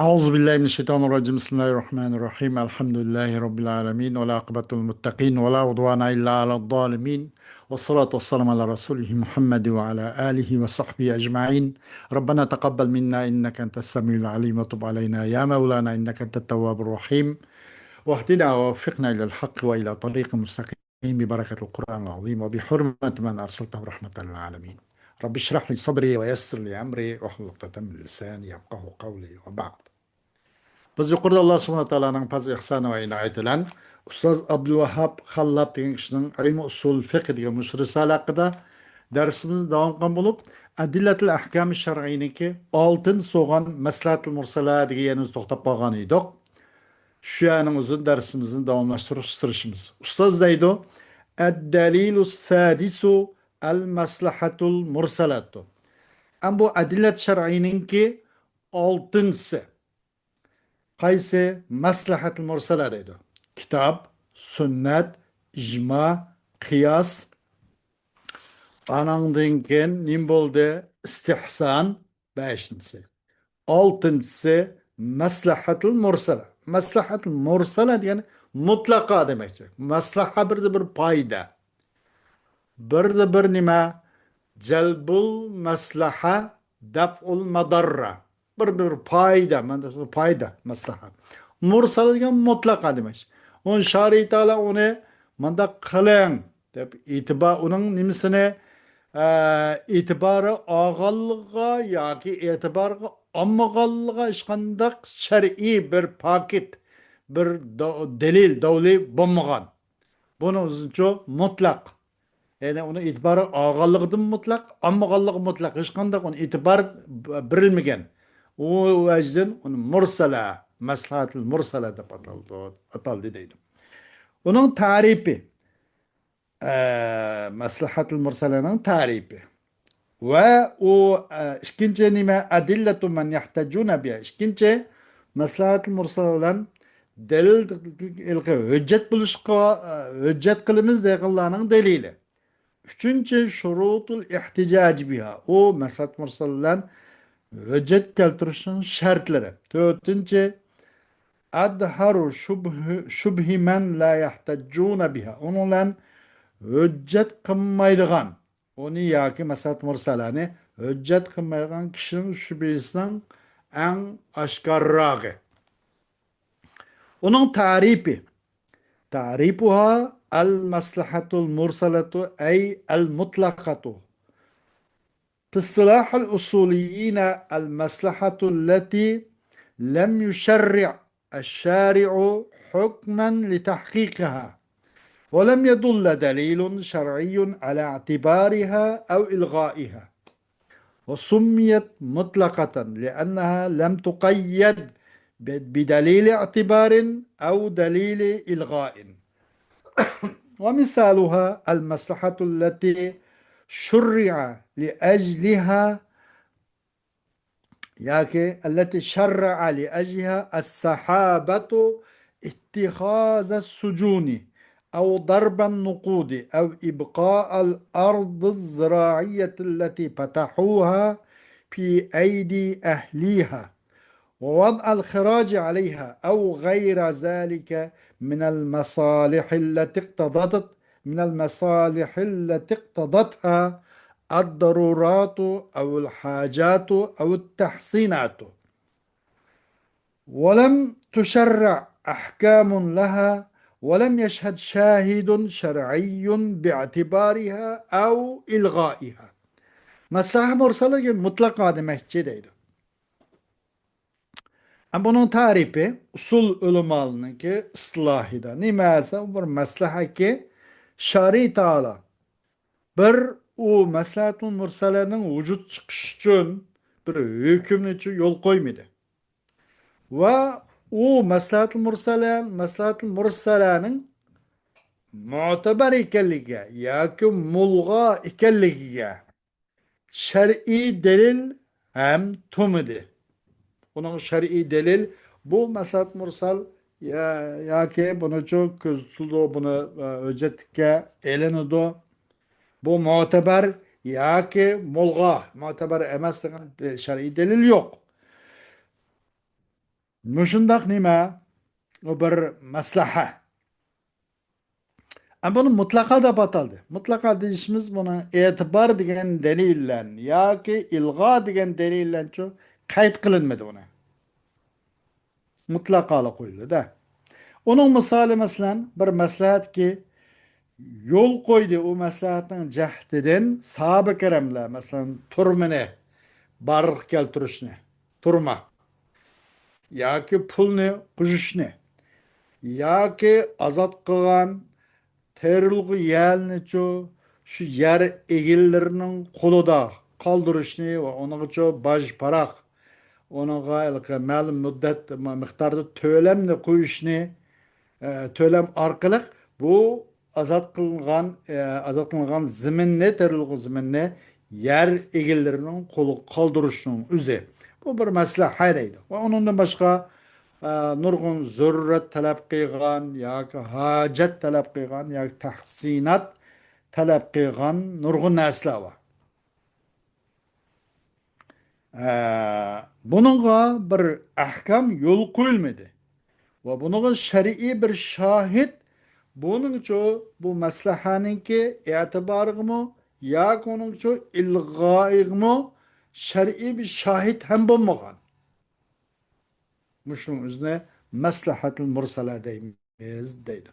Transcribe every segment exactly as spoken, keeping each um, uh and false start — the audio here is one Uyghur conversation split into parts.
أعوذ بالله من الشيطان الرجيم. بسم الله الرحمن الرحيم. الحمد لله رب العالمين، والعاقبة للمتقين، ولا عدوان إلا على الظالمين، والصلاة والسلام على رسوله محمد وعلى آله وصحبه أجمعين. ربنا تقبل منا إنك أنت السميع العليم، وتب علينا يا مولانا إنك أنت التواب الرحيم، واهدنا ووفقنا إلى الحق وإلى طريق مستقيم ببركة القرآن العظيم وبحرمة من أرسلته رحمة للعالمين. رب اشرح لي صدري ويسر لي أمري واحلل عقدة من لساني يفقهوا قولي، وبعد. بىز يۇقىرىدا ئاللا سۇبھانەھۇ ۋە تائالانىڭ پەزلى ئېھسانى ۋە ئىنايىتى بىلەن ئۇستاز ئابدۇلۋاھاب خاللاپ دېگەن كىشىنىڭ ئىلمى ئۇسۇل فىقھ دېگەن مۇشۇ رىسالە ھەققىدە دەرسىمىزنى داۋام قىلغان بولۇپ، ئەدىللەتۇل ئەھكامى شەرئىينىڭكى ئالتىنچى بولغان مەسلىھەتۇل مۇرسەلە دېگەن يەرنى توختاپ قالغان ئىدۇق. شۇ يەرنىڭ ئۆزىدە دەرسىمىزنى داۋاملاشتۇرۇشقا تىرىشىمىز. ئۇستاز دەيدۇ، ئەددەلىلۇ سادىسۇ ئەل مەسلىھەتۇل مۇرسەلەتۇ. ئەم بۇ ئەدىللەت شەرئىينىڭكى ئالتىنچىسى. قايسى؟ مەسلىھەتۇل مۇرسەلە دەيدۇ. كىتاب، سۈننەت، ئىجما، قىياس، ئاناڭدىن كېيىن نېمە بولدى؟ ئىستىھسان، بەشىنچىسى. ئالتىنچىسى مەسلىھەتۇل مۇرسەلە. مەسلىھەتۇل مۇرسەلە دېگەن مۇتلەقا دېمەكچى. مەسلىھە بىردە بىر پايدا. بىردە بىر نېمە؟ جەلبۇل مەسلىھە، دەفئۇل مەدەررە. بىردە بىر پايدا، مەن پايدا، مەسلىھە. مۇرسەلە دېگەن مۇتلەقا دېمەكچى. ئۇنى شارىئى تائالا ئۇنى مۇنداق قىلىڭ دەپ ئېتىبار، ئۇنىڭ نېمىسىنى، ئە، ئېتىبارى ئالغانلىقىغا ياكى ئېتىبارغا ئالمىغانلىقىغا ھېچقانداق شەرئىي بىر پاكىت، بىر دا-، دەلىل، دەۋلى بولمىغان. بۇنىڭ ئۈچۈن مۇتلەق. يەنى ئۇنى ئېتىبارى ئالغانلىقىدىن مۇتلەق، ئالمىغانلىقى مۇتلەق. ھېچقانداق ئۇنى ئېتىبار ب-، بېرىلمىگەن. ئۇ ۋەجدىن ئۇنى مۇرسەلە، مەسلىھەتۇل مۇرسەلە دەپ ئاتالدى، ئاتالدى دەيدۇ. ئۇنىڭ تەرىپى. ئە، مەسلىھەتۇل مۇرسەلەنىڭ تەرىپى. ۋە ئۇ، ئە، ئىككىنچى نېمە؟ ئەدىللەتۇ مەن يەھتەجۇنە بىھا. ئىككىنچى، مەسلىھەتۇل مۇرسەلە بىلەن دەلىل، ھۆججەت بولۇشقا، ئە، ھۆججەت قىلىمىز دېگەنلارنىڭ دەلىلى. ئۈچىنچى، شۇرۇتۇل ئىھتىجاج بىھا. ئۇ مەسلىھەت مۇرسەلە بىلەن ھۆججەت كەلتۈرۈشنىڭ شەرتلىرى. تۆتىنچى، ئەزھەرۇ شۇبھ-، شۇبھى مەن لا يەھتەججۇنە بىھا. ئۇنىڭ بىلەن ھۆججەت قىلمايدىغان، ئۇنى ياكى مەسلىھەت مۇرسەلەنى ھۆججەت قىلمايدىغان كىشىنىڭ شۈبھىسىنىڭ ئەڭ ئاشكارىراقى. ئۇنىڭ تەرىپى. تعريفها المصلحة المرسلة أي المطلقة. في اصطلاح الأصوليين المصلحة التي لم يشرع الشارع حكما لتحقيقها، ولم يدل دليل شرعي على اعتبارها أو إلغائها، وسميت مطلقة لأنها لم تقيد ب-، بدليل اعتبار أو دليل إلغاء. ومثالها المصلحة التي شرع لأجلها ياكى التي شرع لأجلها الصحابة اتخاذ السجون أو ضرب النقود أو إبقاء الأرض الزراعية التي فتحوها في أيدي أهليها ووضع الخراج عليها أو غير ذلك من المصالح التي اقتضت من المصالح التي اقتضتها الضرورات أو الحاجات أو التحسينات، ولم تشرع أحكام لها، ولم يشهد شاهد شرعي باعتبارها أو إلغائها. مەسلىھەت مۇرسەلە دېگەن مۇتلەقا دېمەكچى دەيدۇ. ئە، بۇنىڭ تەرىپى ئۇسۇل ئۆلىمالىرىنىڭكى ئىستىلاھىدا. نېمە دېسە، بىر مەسلىھەتكە شارىئى تائالا بىر ئۇ مەسلىھەتۇل مۇرسەلەنىڭ ۋۇجۇد چىقىشى ئۈچۈن بىر ھۆكۈمنىچۇ يول قويمىدى. ۋە ئۇ مەسلىھەتۇل مۇرسەلە، مەسلىھەتۇل مۇرسەلەنىڭ مۆتىبەر ئىكەنلىكىگە ياكى مۇلغا ئىكەنلىكىگە شەرئىي دەلىل ھەم تۇمىدى. ئۇنىڭ شەرئىي دەلىل، بۇ مەسلىھەت مۇرسەل يا-، ياكى بۇنىچۇ كۆزىتىلىدۇ، بۇنى، ئە، ھۆججەتلىككە ئېلىنىدۇ. بۇ مۆتىبەر ياكى مۇلغا، مۆتىبەر ئەمەس دېگەن شەرئىي دەلىل يوق. مۇشۇنداق نېمە؟ ئۇ بىر مەسلىھە. ئە، بۇنى مۇتلەقا دەپ ئاتالدى. مۇتلەقا دېيىشىمىز بۇنىڭ ئېتىبار دېگەن دەلىل بىلەن ياكى ئىلغا دېگەن دەلىل بىلەنچۇ قەيت قىلىنمىدى ئۇنى. مۇتلەقالا قويۇلدى-دە. ئۇنىڭ مىسالى، مەسىلەن، بىر مەسلىھەتكى يول قويدى، ئۇ مەسلىھەتنىڭ جەھىتىدىن ساھابە كىراملار، مەسىلەن، تۈرمىنى بارلىققا كەلتۈرۈشنى، تۈرمە، ياكى پۇلنى قوشۇشنى، ياكى ئازاد قىلغان تېرىلغۇ يەرنىچۇ شۇ يەر ئىگىلىرىنىڭ قولىدا قالدۇرۇشنى ۋە ئۇنىڭغىچۇ باج پاراق، ئۇنىڭغا ھېلىقى مەلۇم مۇددەت مىقداردا تۆلەمنى قويۇشنى، ئە، تۆلەم ئارقىلىق بۇ ئازاد قىلىنغان، ئە، ئازاد قىلىنغان زېمىننى، تېرىلغۇ زېمىننى يەر ئىگىلىرىنىڭ قولىغا قالدۇرۇشنىڭ ئۆزى. بۇ بىر مەسلىھە دەيدۇ. ۋە ئۇنىڭدىن باشقا، ئە، نۇرغۇن زۆرۈرەت تەلەپ قىلغان ياكى ھاجەت تەلەپ قىلغان ياكى تەھسىنات تەلەپ قىلغان نۇرغۇن نەرسىلەر بار. ئە، بۇنىڭغا بىر ئەھكام يول قويۇلمىدى. ۋە بۇنىڭغا شەرئىي بىر شاھىت، بۇنىڭچۇ بۇ مەسلىھەنىڭكى ئېتىبارىغىمۇ ياكى ئۇنىڭچۇ ئىلغائىغىمۇ شەرئىي بىر شاھىت ھەم بولمىغان. مۇشۇنىڭ ئۆزىنى مەسلىھەتۇل مۇرسەلە دەيمىز، دەيدۇ.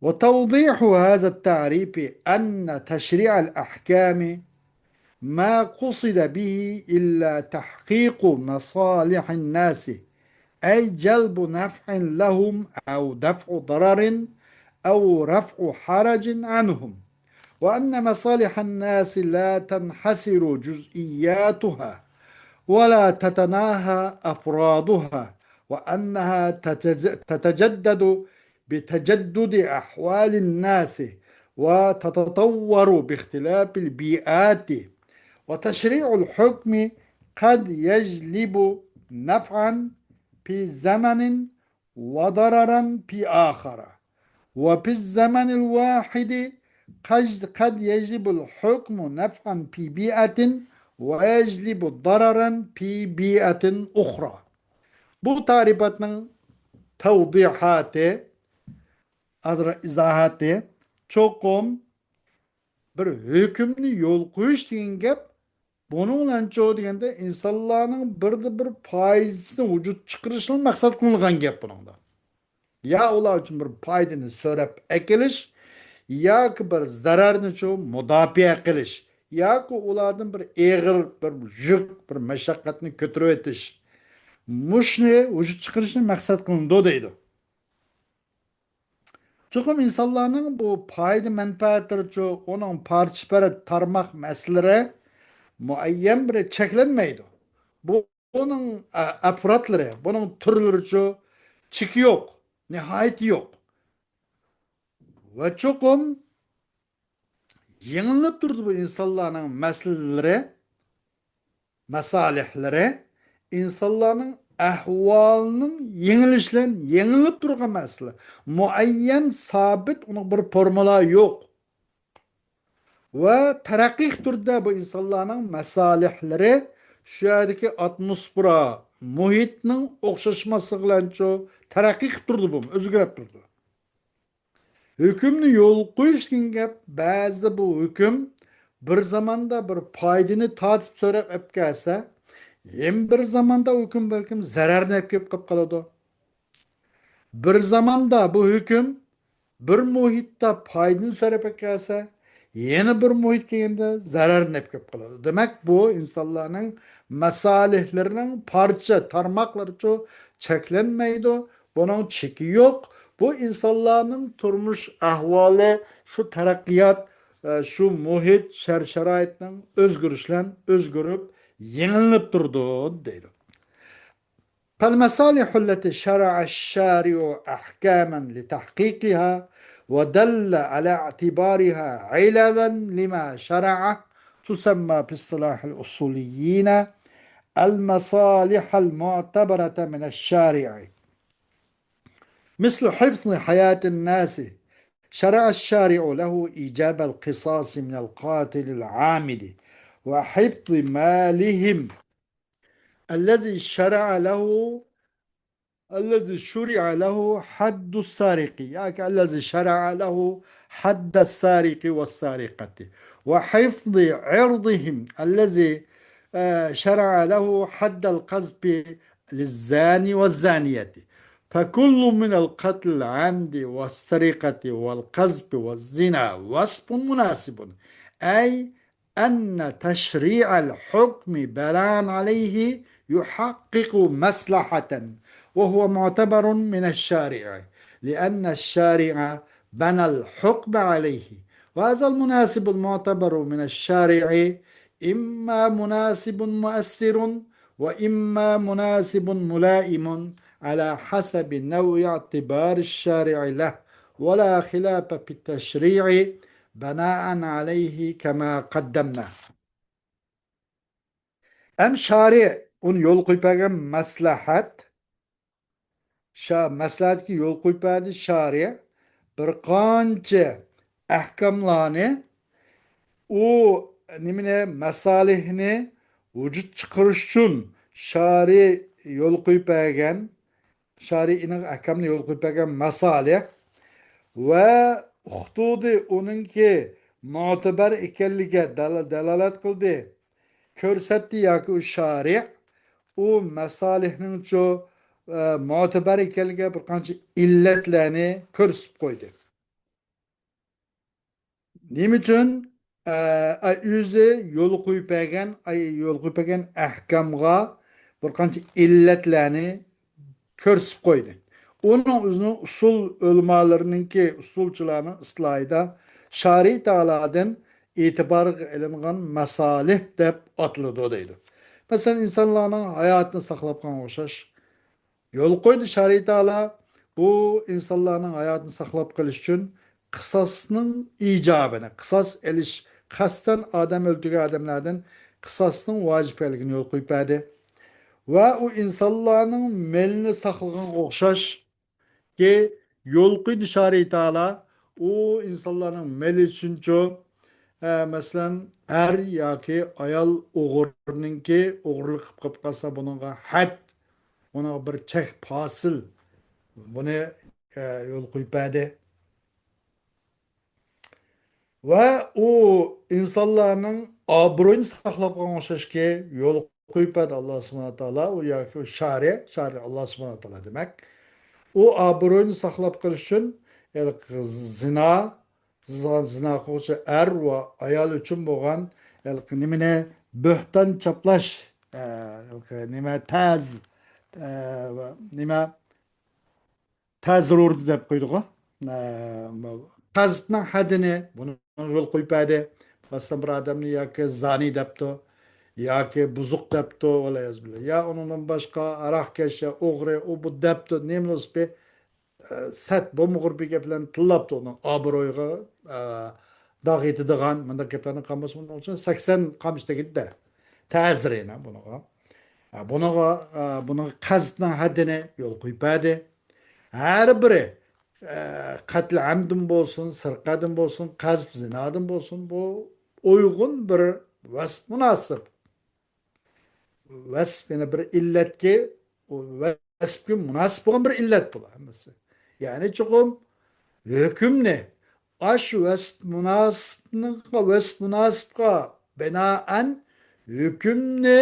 وتوضيح هذا التعريف أن تشريع الأحكام ما قصد به إلا تحقيق مصالح الناس، أي جلب نفع لهم أو دفع ضرر أو رفع حرج عنهم، وأن مصالح الناس لا تنحصر جزئياتها ولا تتناهى أفرادها، وأنها تتج-، تتجدد بتجدد أحوال الناس، وتتطور باختلاف البيئات، وتشريع الحكم قد يجلب نفعا في زمن وضررا في آخر، وفي الزمن الواحد قد، قد يجلب الحكم نفعا في بيئة ويجلب ضررا في بيئة أخرى. بۇ تەرىپاتنىڭ تەۋدىھاتى، ئازراق ئىزاھاتى، چوقۇم بىر ھۆكۈمنى يول قويۇش دېگەن گەپ، بۇنىڭ بىلەنچۇ دېگەندە، ئىنسانلارنىڭ بىردە بىر پايدىسىنى ۋۇجۇد چىقىرىشنى مەقسەت قىلىنغان گەپ بۇنىڭدا. يا ئۇلار ئۈچۈن بىر پايدىنى سۆرەپ ئەكېلىش، ياكى بىر زەرەرنىچۇ مۇداپىئە قىلىش، ياكى ئۇلاردىن بىر ئېغىر بىر يۈك، بىر مەشەققەتنى كۆتۈرۈۋېتىش. مۇشۇنى ۋۇجۇد چىقىرىشنى مەقسەت قىلىنىدۇ دەيدۇ. چوقۇم ئىنسانلارنىڭ بۇ پايدا مەنپەئەتلىرىچۇ، ئۇنىڭ پارچە-پەرە، تارماق مەسىلىلىرى مۇئەييەن بىر چەكلەنمەيدۇ. بۇنىڭ، ئە، ئەپرادلىرى، بۇنىڭ تۈرلىرىچۇ چېكى يوق، نىھايىتى يوق. ۋە چوقۇم يېڭىلىنىپ تۇرىدۇ بۇ ئىنسانلارنىڭ مەسىلىلىرى، مەسالىھلىرى، ئىنسانلارنىڭ ئەھۋالىنىڭ يېڭىلىشى بىلەن يېڭىلىنىپ تۇرغان مەسىلە. مۇئەييەن، سابىت، ئۇنىڭ بىر فورمۇلا يوق. ۋە تەرەققىي تۈردە بۇ ئىنسانلارنىڭ مەسالىھلىرى شۇ يەردىكى ئاتموسفېرا، مۇھىتنىڭ ئوخشاشماسلىقى بىلەنچۇ تەرەققىي قىلىپ تۇرىدۇ، بۇ ئۆزگىرىپ تۇرىدۇ. ھۆكۈمنى يول قويۇش دېگەن گەپ، بەزىدە بۇ ھۆكۈم بىر زاماندا بىر پايدىنى تارتىپ سۆرەپ ئەپ كەلسە، يەنە بىر زاماندا ھۆكۈم بەلكىم زەرەرنى ئەپ كېلىپ قالىدۇ. بىر زاماندا بۇ ھۆكۈم بىر مۇھىتتا پايدىنى سۆرەپ ئەپ كەلسە، يەنە بىر مۇھىت كەلگەندە زەرەرنى ئەپ كېلىپ قالىدۇ. دېمەك، بۇ ئىنسانلارنىڭ مەسالىھلىرىنىڭ پارچە تارماقلىرىچۇ چەكلەنمەيدۇ. بۇنىڭ چېكى يوق. بۇ ئىنسانلارنىڭ تۇرمۇش ئەھۋالى، شۇ تەرەققىيات، ئە، شۇ مۇھىت، شەر-شارائىتنىڭ ئۆزگىرىشى بىلەن ئۆزگىرىپ، يېڭىلىنىپ تۇرىدۇ، دەيدۇ. فالمصالح التي شرع الشارع أحكاما لتحقيقها ودل على اعتبارها عللا لما شرعه تسمى في اصطلاح الأصوليين المصالح المعتبرة من الشارع، مثل حفظ حياة الناس، شرع الشارع له إيجاب القصاص من القاتل العامد وحفظ مالهم، الذي شرع له الذي شرع له حد السارق، ياكى الذي شرع له حد السارق والسارقة وحفظ عرضهم، الذي، آه، شرع له حد القذف للزاني والزانية. فكل من القتل العمد والسرقة والقذف والزنا وصف مناسب، أي أن تشريع الحكم بناء عليه يحقق مصلحة، وهو معتبر من الشارع، لأن الشارع بنى الحكم عليه. وهذا المناسب المعتبر من الشارع إما مناسب مؤثر، وإما مناسب ملائم، على حسب نوع اعتبار الشارع له، ولا خلاف في التشريع بناء عليه كما قدمنا. ئەم شارى ئۇنى يول قويۇپ بەرگەن مەسلىھەت، شا-، مەسلىھەتكە يول قويۇپ بەردى شارى بىر قانچە ئەھكاملارنى، ئۇ نېمىنى، مەسالىھنى ۋۇجۇد چىقىرىش ئۈچۈن شارى يول قويۇپ بەرگەن، شارى ئېنىق ئەھكامنى يول قويۇپ بەرگەن مەسالىھ ۋە ئۇقتۇردى، ئۇنىڭكى مۆتىبەر ئىكەنلىكىگە دالا-، دالالەت قىلدى، كۆرسەتتى ياكى ئۇ شارى ئۇ مەسالىھنىڭچۇ، ئە، مۆتىبەر ئىكەنلىكىگە بىر قانچە ئىللەتلەرنى كۆرسىتىپ قويدى. نېمە ئۈچۈن؟ ئە، ئە، ئۆزى يول قويۇپ بەرگەن، ئە، يول قويۇپ بەرگەن ئەھكامغا بىر قانچە ئىللەتلەرنى كۆرسىتىپ قويدى. ئۇنىڭ ئۆزىنىڭ ئۇسۇل ئۆلىمالىرىنىڭكى، ئۇسۇلچىلارنىڭ ئىستىلاھىدا شارى تائالادىن ئېتىبارغا ئېلىنغان مەسالىھ دەپ ئاتىلىدۇ دەيدۇ. مەسىلەن، ئىنسانلارنىڭ ھاياتىنى ساقلاپ قالغان ئوخشاش، يول قويدى شارى تائالا بۇ ئىنسانلارنىڭ ھاياتىنى ساقلاپ قېلىش ئۈچۈن قىساسنىڭ ئىجابىنى، قىساس ئېلىش، قەستەن ئادەم ئۆلتۈرگەن ئادەملەردىن قىساسنىڭ ۋاجىپ ئىكەنلىكىنى يول قويۇپ بەردى. ۋە ئۇ ئىنسانلارنىڭ مېلىنى ساقلىغانغا ئوخشاشكى، يول قويدى شارى تائالا ئۇ ئىنسانلارنىڭ مېلى ئۈچۈنچۇ، ئە، مەسىلەن، ئەر ياكى ئايال ئوغرىنىڭكى ئوغرىلىق قىلىپ قېلىپ قالسا، بۇنىڭغا ھەد، بۇنىڭغا بىر چەك پاسىل، بۇنى، ئە، يول قويۇپ بەردى. ۋە ئۇ ئىنسانلارنىڭ ئابرۇيىنى ساقلاپ قالغان ئوخشاشكى، يول قويۇپ بەردى ئاللا سۇبھانەھۇ ۋە تائالا، ئۇ ياكى ئۇ شارى، شارى ئاللا سۇبھانەھۇ ۋە تائالا دېمەك. ئۇ ئابرۇيىنى ساقلاپ قېلىش ئۈچۈن، يەنى زىنا، زىنا، زىنا قىلغۇچى ئەر ۋە ئايال ئۈچۈن بولغان، يەنى نېمىنى، بۆھتان چاپلاش، ئە، نېمە، تەز، ئە، نېمە، تەزرۇردى دەپ قويدىغۇ. ئە، قەزپنىڭ ھەددىنى بۇنى يول قويۇپ بەردى. مەسىلەن، بىر ئادەمنى ياكى زانى دەپتۇ، ياكى بۇزۇق دەپتۇ، ۋەلىيەزۇبىللا. يا ئۇنىڭدىن باشقا ھاراقكەش، يا ئوغرى، ئۇ بۇ دەپتۇ، نېمە بولسا بى، ئە، سەت بولمىغۇر بىر گەپلەرنى تىللاپتۇ، ئۇنىڭ ئابرۇيىغا، ئە، داغ يېتىدىغان مۇنداق گەپلەرنى قىلمىسا، بۇنىڭ ئۈچۈن سەكسەن قامچا تېگىدى-دە. تەزىر يەنە بۇنىڭغا. ئە، بۇنىڭغا، ئە، بۇنىڭغا قەزپنىڭ ھەددىنى يول قويۇپ بەردى. ھەر بىرى، ئە، قەتل ئەمدىن بولسۇن، سىرقەدىن بولسۇن، قەزپ زىنادىن بولسۇن، بۇ ئۇيغۇن بىر ۋەسپ مۇناسىپ. ۋەسپ، يەنى بىر ئىللەتكە، ئۇ ۋەسپكە مۇناسىپ بولغان بىر ئىللەت بۇلار ھەممىسى. يەنى چوقۇم ھۆكۈمنى، ئاشۇ ۋەسپ مۇناسىپنىڭ، ۋەسپ مۇناسىپقا بىنائەن ھۆكۈمنى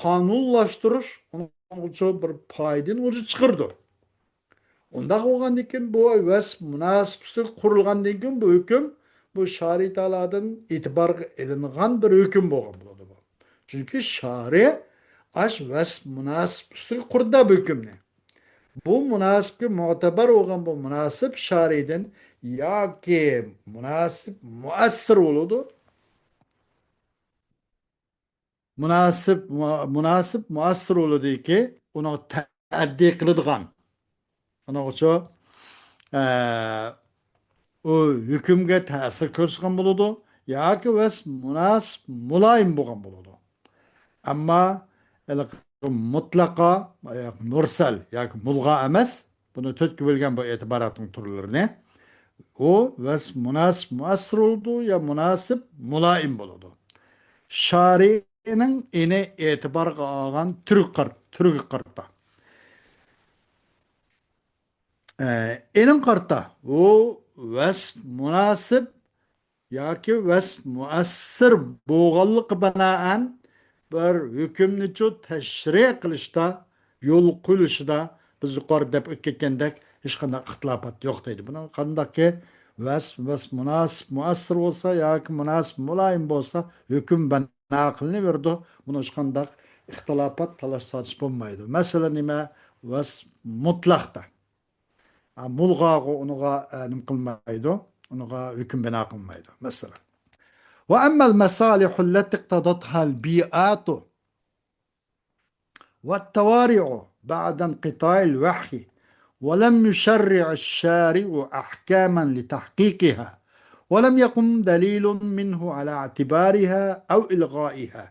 قانۇنلاشتۇرۇش، ئۇنىڭ ئۈچۈن بىر پايدىنى ئۆزى چىقىرىدۇ. ئۇنداق بولغاندىن كېيىن، بۇ ۋەسپ مۇناسىپ ئۈستىگە قۇرۇلغاندىن كېيىن، بۇ ھۆكۈم، بۇ شارى تائالادىن ئېتىبارغا ئېلىنغان بىر ھۆكۈم بولغان بولىدۇ بۇ. چۈنكى شارى ئاش ۋەسپ مۇناسىپ ئۈستىگە قۇردى بۇ ھۆكۈمنى. بۇ مۇناسىپكە مۆتىبەر بولغان بۇ مۇناسىپ شارىدىن ياكى مۇناسىپ مۇئەسسىر بولىدۇ. مۇناسىپ، مۇ-، مۇناسىپ مۇئەسسىر بولىدۇكى، ئۇنىڭغا تەئەددى قىلىدىغان. ئۇنىڭ ئۈچۈن، ئە، ئۇ ھۆكۈمگە تەسىر كۆرسىتىدىغان بولىدۇ ياكى ۋەس مۇناسىپ مۇلايىم بولغان بولىدۇ. ئەمما ھېلىقى مۇتلەقا، ياكى مۇرسەل ياكى مۇلغا ئەمەس، بۇنى تۆتكە بۆلگەن بۇ ئېتىباراتنىڭ تۈرلىرىنى. ئۇ ۋەس مۇناسىپ مۇئەسسىر بولىدۇ يا مۇناسىپ مۇلايىم بولىدۇ. شارى ئىنى ئېتىبارغا ئالغان تۈرگە قار-، تۈرگە قارىتا. ئە، ئېنىڭ قارىتا، ئۇ ۋەسپ مۇناسىپ ياكى ۋەسپ مۇئەسسىر بولغانلىقى بىنائەن بىر ھۆكۈمنىچۇ تەشرىئ قىلىشتا، يول قويۇلۇشىدا بىز يۇقىرىدا دەپ ئۆتكەندەك ھېچقانداق ئىختىلاپات يوق دەيدۇ. بۇنىڭ قانداقكى ۋەسپ، ۋەسپ مۇناسىپ مۇئەسسىر بولسا ياكى مۇناسىپ مۇلائىم بولسا ھۆكۈم بىنا قىلىنىۋېرىدۇ. بۇنىڭ ھېچقانداق ئىختىلاپات، تالاش-تارتىش بولمايدۇ. مەسىلەن، نېمە؟ ۋەسپ مۇتلەقتە. ئا، مۇلغاغا ئۇنىغا، ئە، نېمە قىلمايدۇ، ئۇنىغا ھۆكۈم بىنا قىلمايدۇ. مەسىلەن، وأما المصالح التي اقتضتها البيئات والتوارع بعد انقطاع الوحي، ولم يشرع الشارع أحكاما لتحقيقها، ولم يقم دليل منه على اعتبارها أو إلغائها،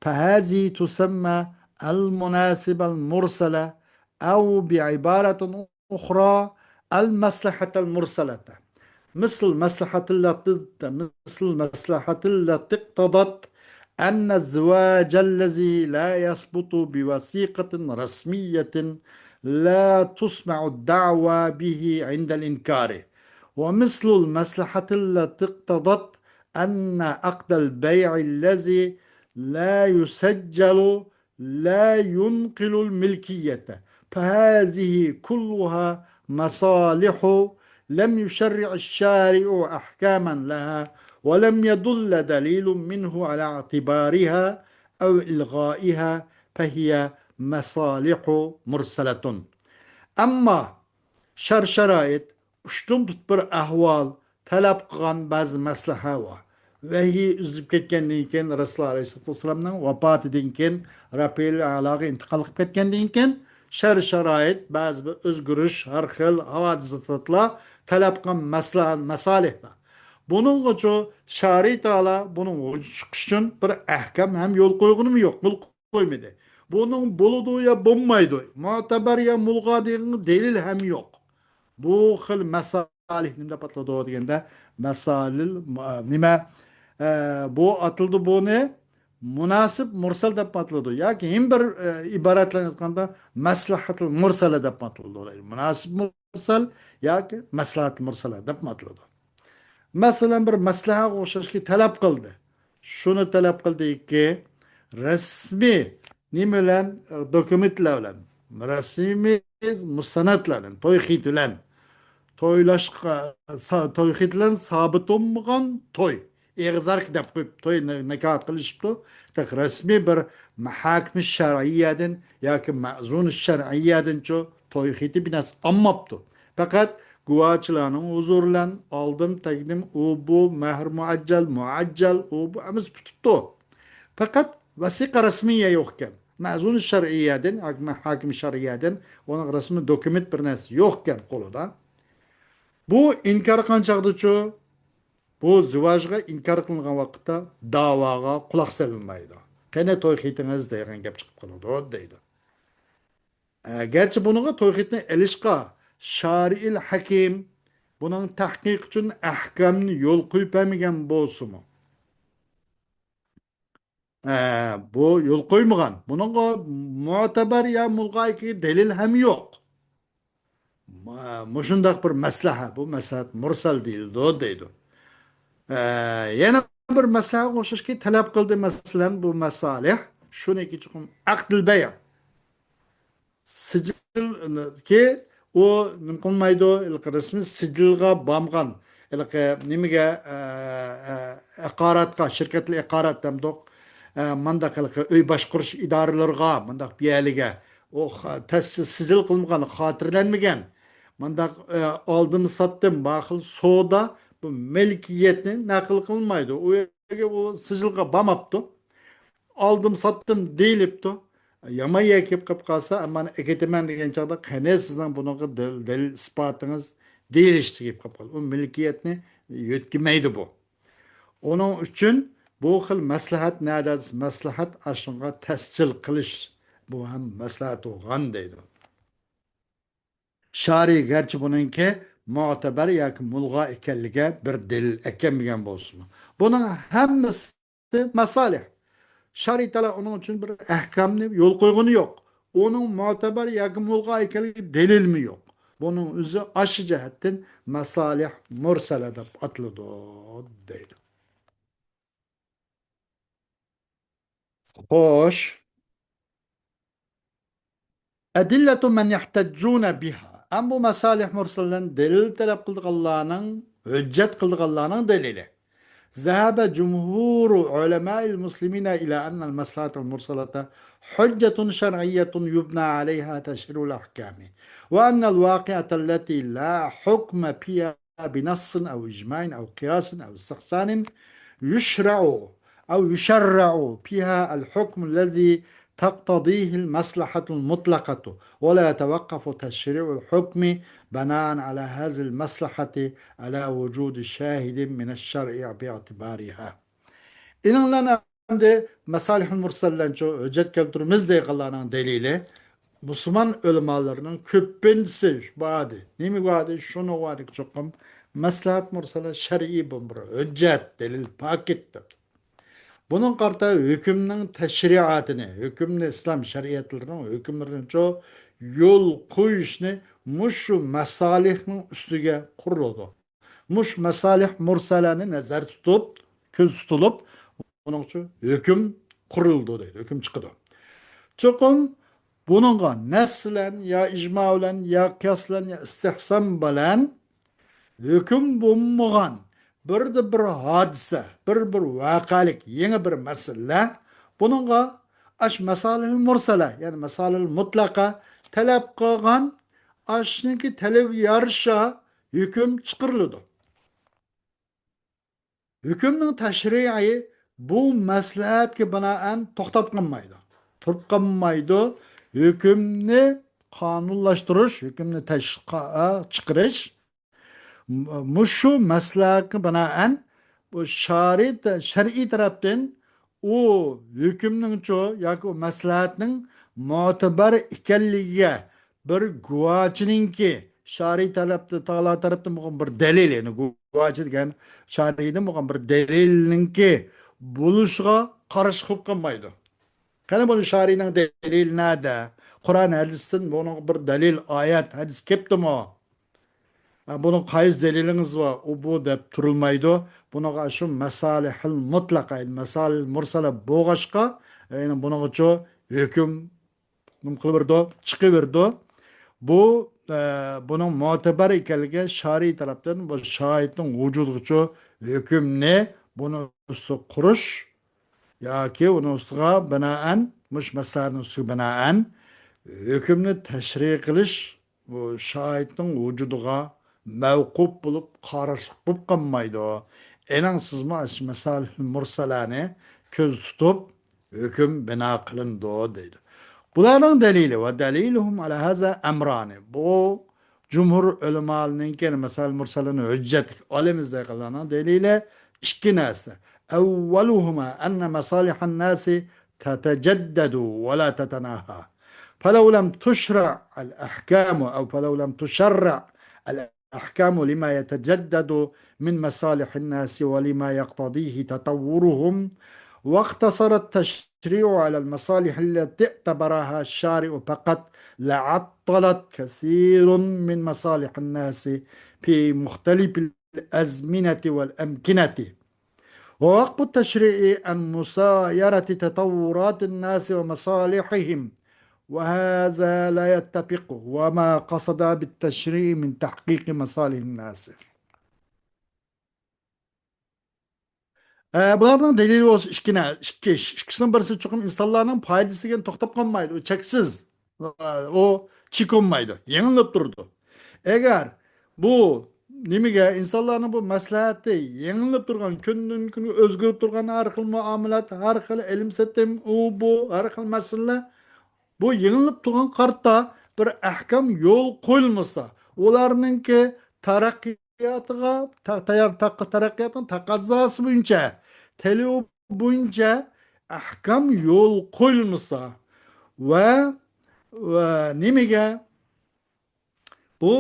فهذه تسمى المناسبة المرسلة، أو بعبارة أخرى، المصلحة المرسلة. مثل المصلحة التي، مثل المصلحة التي اقتضت أن الزواج الذي لا يثبت بوثيقة رسمية لا تسمع الدعوى به عند الإنكار، ومثل المصلحة التي اقتضت أن عقد البيع الذي لا يسجل لا ينقل الملكية، فهذه كلها مصالح لم يشرع الشارع أحكاما لها، ولم يدل دليل منه على اعتبارها أو إلغائها، فهي مصالح مرسلة. ئەمما شەر-شارائىت، ئۇشتۇمتۇت بىر ئەھۋال، تەلەپ قىلغان بەزى مەسلىھە بار. ۋەھىي ئۈزۈلۈپ كەتكەندىن كېيىن، رەسۇلۇللاھ ئەلەيھىسسالاتۇ ۋەسسالامنىڭ ۋاپاتىدىن كېيىن، رەپىئىل ئەلاغا ئىنتىقال قىلىپ كەتكەندىن كېيىن، شەر-شارائىت، بەزى بىر ئۆزگىرىش، ھەر خىل ھاۋادىسلار تەلەپ قىلغان مەسلىھە، مەسالىھ بار. بۇنىڭغىچۇ شارىئى تائالا بۇنىڭ ۋۇجۇدقا چىقىشى ئۈچۈن بىر ئەھكام ھەم يول قويغىنىمۇ يوق، يول قويمىدى. بۇنىڭ بولىدۇ يا بولمايدۇ، مۇتەبەر يا مۇلغا دېگەن دەلىل ھەم يوق. بۇ خىل مەسالىھ نېمە دەپ ئاتىلىدۇ دېگەندە، مەسالىل، نېمە، ئە، بۇ ئاتىلىدۇ بۇنى مۇناسىپ مۇرسەل دەپ ئاتىلىدۇ. ياكى يەنە بىر، ئە، ئىبارەت بىلەن ئېيتقاندا، مەسلىھەتۇل مۇرسەلە دەپ ئاتىلىدۇ. مۇناسىپ مۇرسەل ياكى مەسلىھەتۇل مۇرسەلە دەپ ئاتىلىدۇ. مەسىلەن، بىر مەسلىھەگە ئوخشاشكى تەلەپ قىلدى. شۇنى تەلەپ قىلدىكى، رەسمىي نېمە بىلەن، دوكۇمېنتلار بىلەن، رەسمىي مۇستەنەدلەر بىلەن، توي خېتى بىلەن، تويلاشقا، سا-، توي خېتى بىلەن سابىت بولمىغان توي، ئېغىز ئارقا دەپ قويۇپ، توي نى-، نىكاھ قىلىشىپتۇ. تېخى رەسمىي بىر مەھاكىمە شەرئىيەدىن ياكى مەزۇن شەرئىيەدىنچۇ توي خېتى بىناسى ئالماپتۇ. پەقەت گۇۋاچىلارنىڭ ھۇزۇرى بىلەن ئالدىم، تەگدىم، ئۇ بۇ، مەھىر مۇئەججەل، مۇئەججەل، ئۇ بۇ ھەممىسى پۈتۈپتۇ. پەقەت ۋەسىقە رەسمىيە يوق ئىكەن. مەزۇن شەرئىيەدىن، ھاكىم، ھاكىم شەرئىيەدىن ئۇنىڭ رەسمىي دوكۇمېنت بىر نەرسە يوق ئىكەن قولىدا. بۇ ئىنكار قىلغان چاغدىچۇ، بۇ زىۋاجغا ئىنكار قىلىنغان ۋاقىتتا داۋاغا قۇلاق سېلىنمايدۇ. قېنى توي خېتىڭىز دېگەن گەپ چىقىپ قالىدۇ دەيدۇ. ئە، گەرچە بۇنىڭغا توي خېتىنى ئېلىشقا شارىئىل ھەكىم بۇنىڭ تەھقىق ئۈچۈن ئەھكامنى يول قويۇپ بەرمىگەن بولسىمۇ، ئە، بۇ يول قويمىغان. بۇنىڭغا مۇتەبەر يا مۇلغا دەلىل ھەم يوق. ما-، مۇشۇنداق بىر مەسلىھە، بۇ مەسلىھەت مۇرسەل دېيىلىدۇ دەيدۇ. ئە، يەنە بىر مەسلىھەگە ئوخشاشكى تەلەپ قىلدى، مەسىلەن، بۇ مەسالىھ، شۇنىڭكى چوقۇم ئەقدىل بەيئ. سىجىلكى ئۇ نېمە قىلمايدۇ، ھېلىقى رەسمىي سىجىلغا بارمىغان، ھېلىقى نېمىگە، ئە، ئە، ئىقاراتقا، شىركەتلەر ئىقارات دەمدۇق، ئە، مانداق ھېلىقى ئۆي باشقۇرۇش ئىدارىلىرىغا، مانداق بىر يەرلىگە، ئۇ خا-، تەس-، سىجىل قىلمىغان، خاتىرىلەنمىگەن، مانداق، ئە، ئالدىم ساتتىم، بار خىل سودا، بۇ مىلكىيەتنى نەقىل قىلمايدۇ. ئۇ يەرگە ئۇ سىجىلغا بارماپتۇ. ئالدىم ساتتىم دېيىلىپتۇ. يامان يەرگە كېلىپ قېلىپ قالسا، ئەمما ئەكېتىمەن دېگەن چاغدا، قېنى سىزنىڭ بۇنىڭغا دەل-، دەلىل ئىسپاتىڭىز دېيىلىشكە كېلىپ قېلىپ قالىدۇ. ئۇ مىلكىيەتنى يۆتكىمەيدۇ بۇ. ئۇنىڭ ئۈچۈن بۇ خىل مەسلىھەت نەدە؟ مەسلىھەت ئاشۇنىڭغا تەسجىل قىلىش. بۇ ھەم مەسلىھەت بولغان دەيدۇ. شارى گەرچە بۇنىڭكى مۇتەبەر ياكى مۇلغا ئىكەنلىكىگە بىر دەلىل ئەكەلمىگەن بولسىمۇ، بۇنىڭ ھەممىسى مەسالىھ. شەرىئەتلەر ئۇنىڭ ئۈچۈن بىر ئەھكامنى يول قويغىنى يوق. ئۇنىڭ مۆتىبەر ياكى مۇلغا ئىكەنلىكى دەلىلمۇ يوق. بۇنىڭ ئۆزى ئاشۇ جەھەتتىن مەسالىھ مۇرسەلە دەپ ئاتىلىدۇ، دەيدۇ. خوش. أدلة من يحتجون بها. ئەم بۇ مەسالىھ مۇرسەلىدىن دەلىل تەلەپ قىلىدىغانلارنىڭ، ھۆججەت قىلىدىغانلارنىڭ دەلىلى. ذهب جمهور علماء المسلمين إلى أن المصلحة المرسلة حجة شرعية يبنى عليها تشريع الأحكام، وأن الواقعة التي لا حكم فيها بنص أو إجماع أو قياس أو استحسان يشرع أو يشرع فيها الحكم الذي تقتضيه المصلحة المطلقة، ولا يتوقف تشريع الحكم بناء على هذه المصلحة على وجود شاهد من الشرع باعتبارها. ئېنىڭلار ئەمدى مەسالىھۇل مۇرسەللەنچۇ ھۆججەت كەلتۈرىمىز دەيدىغانلارنىڭ دەلىلى، مۇسۇلمان ئۆلىمالىرىنىڭ كۆپىنچىسى بارىدى. نېمە بارىدى؟ شۇنى بارىدى چوقۇم. مەسلىھەت مۇرسەلە شەرئىي بۇ بىر ھۆججەت، دەلىل پاكىت دەپ. بۇنىڭغا قارىتا ھۆكۈمنىڭ تەشرىئاتىنى، ھۆكۈمنى، ئىسلام شەرىئەتلىرىنىڭ ھۆكۈملىرىنىچۇ يول قويۇشنى مۇشۇ مەسالىھنىڭ ئۈستىگە قۇرۇلىدۇ. مۇشۇ مەسالىھ مۇرسەلەنى نەزەر تۇتۇپ، كۆز تۇتۇلۇپ، بۇنىڭ ئۈچۈن ھۆكۈم قۇرۇلىدۇ دەيدۇ، ھۆكۈم چىقىدۇ. چوقۇم بۇنىڭغا نەس بىلەن يا ئىجما بىلەن يا قىياس بىلەن يا ئىستىھسان بىلەن ھۆكۈم بولمىغان بىردە بىر ھادىسە، بىر بىر ۋەقەلىك يېڭى بىر مەسىلە، بۇنىڭغا ئاش مەسالىھ مۇرسەلە، يەنى مەسالىھ مۇتلەقە تەلەپ قىلغان ئاشنىڭكى تەلىپىگە يارىشا ھۆكۈم چىقىرىلىدۇ. ھۆكۈمنىڭ تەشرىئى بۇ مەسلىھەتكە بىنائەن توختاپ قالمايدۇ، تۇرۇپ قالمايدۇ. ھۆكۈمنى قانۇنلاشتۇرۇش، ھۆكۈمنى تەش-، قا-، چىقىرىش م-، مۇشۇ مەسلىھەتكە بىنائەن بۇ شارى-، شەرئىي تەرەپتىن ئۇ ھۆكۈمنىڭچۇ ياكى ئۇ مەسلىھەتنىڭ مۆتىبەر ئىكەنلىكىگە بىر گۇۋاچىنىڭكى شارى تەرەپتە، تائالا تەرەپتىن بولغان بىر دەلىل، يەنى گۇۋاچى دېگەن شارىدىن بولغان بىر دەلىلنىڭكى بولۇشىغا قارشى قىلىپ قالمايدۇ. قېنى بۇنى شارىنىڭ دەلىلى نەدە؟ قۇرئان ھەدىستىن بۇنىڭغا بىر دەلىل، ئايەت، ھەدىس كەپتىمۇ؟ ھە، بۇنىڭ قايسى دەلىلىڭىز بار؟ ئۇ بۇ دەپ تۇرۇلمايدۇ. بۇنىڭغا شۇ مەسالىھىل مۇتلەقە، مەسالىھىل مۇرسەلە بولغاچقا، يەنى بۇنىڭغىچۇ ھۆكۈم نېمە قىلىۋېرىدۇ، چىقىۋېرىدۇ. بۇ، ئە، بۇنىڭ مۆتىبەر ئىكەنلىكى شارىي تەرەپتىن بۇ شاھىتنىڭ ۋۇجۇدىغىچۇ ھۆكۈمنى بۇنىڭ ئۈستىگە قۇرۇش ياكى ئۇنىڭ ئۈستىگە بىنائەن، مۇشۇ مەسىلىنىڭ ئۈستىگە بىنائەن ھۆكۈمنى تەشرىئ قىلىش بۇ شاھىتنىڭ ۋۇجۇدىغا مەۋقۇپ بولۇپ، قاراشلىق بولۇپ قالمايدۇ. ئېنىڭ سىزمۇ ئاشۇ مەسالىھ مۇرسەلەنى كۆز تۇتۇپ، ھۆكۈم بىنا قىلىنىدۇ دەيدۇ. بۇلارنىڭ دەلىلى، ۋە دەلىلۇھۇم ئەلا ھازا ئەمرانى. بۇ جۇمھۇر ئۆلىمالىرىنىڭكى، يەنى مەسالىھ مۇرسەلىنى ھۆججەتلىك ئالىمىز دەيدىغانلارنىڭ دەلىلى ئىككى نەرسە. ئەۋۋەلۇھۇما ئەننە مەسالىھەن ناسى تەتەجەددەدۇ ۋە لا تەتەناھا. فلو لم تشرع الأحكام أو فلو لم تشرع الأحكام لما يتجدد من مصالح الناس ولما يقتضيه تطورهم، واقتصر التشريع على المصالح التي اعتبرها الشارع فقط، لعطلت كثير من مصالح الناس في مختلف الأزمنة والأمكنة. ووقف التشريع عن مسايرة تطورات الناس ومصالحهم، وهذا لا يتفق وما قصد بالتشريع من تحقيق مصالح الناس. ئە، بۇلارنىڭ دەلىلى بولسا ئىككى نە-، ئىككى ئىش. ئىككىسىنىڭ بىرسى چوقۇم ئىنسانلارنىڭ پايدىسى دېگەن توختاپ قالمايدۇ. ئۇ چەكسىز. ئۇ چېكىنمەيدۇ. يېڭىلىنىپ تۇرىدۇ. ئەگەر بۇ نېمىگە، ئىنسانلارنىڭ بۇ مەسلىھەتى يېڭىلىنىپ تۇرغان، كۈندىن كۈنگە ئۆزگىرىپ تۇرغان ھەر خىل مۇئامىلات، ھەر خىل ئېلىم-سېتىم، ئۇ، بۇ، ھەر خىل مەسىلىلەر، بۇ يېڭىلىنىپ تۇرغان قارتا بىر ئەھكام يول قويۇلمىسا، ئۇلارنىڭكى تەرەققىياتىغا، تا-، تەييار-، تا-، تەرەققىياتنىڭ تەقەززاسى بويىچە، تەلىپى بويىچە ئەھكام يول قويۇلمىسا ۋە، ۋە نېمىگە؟ بۇ،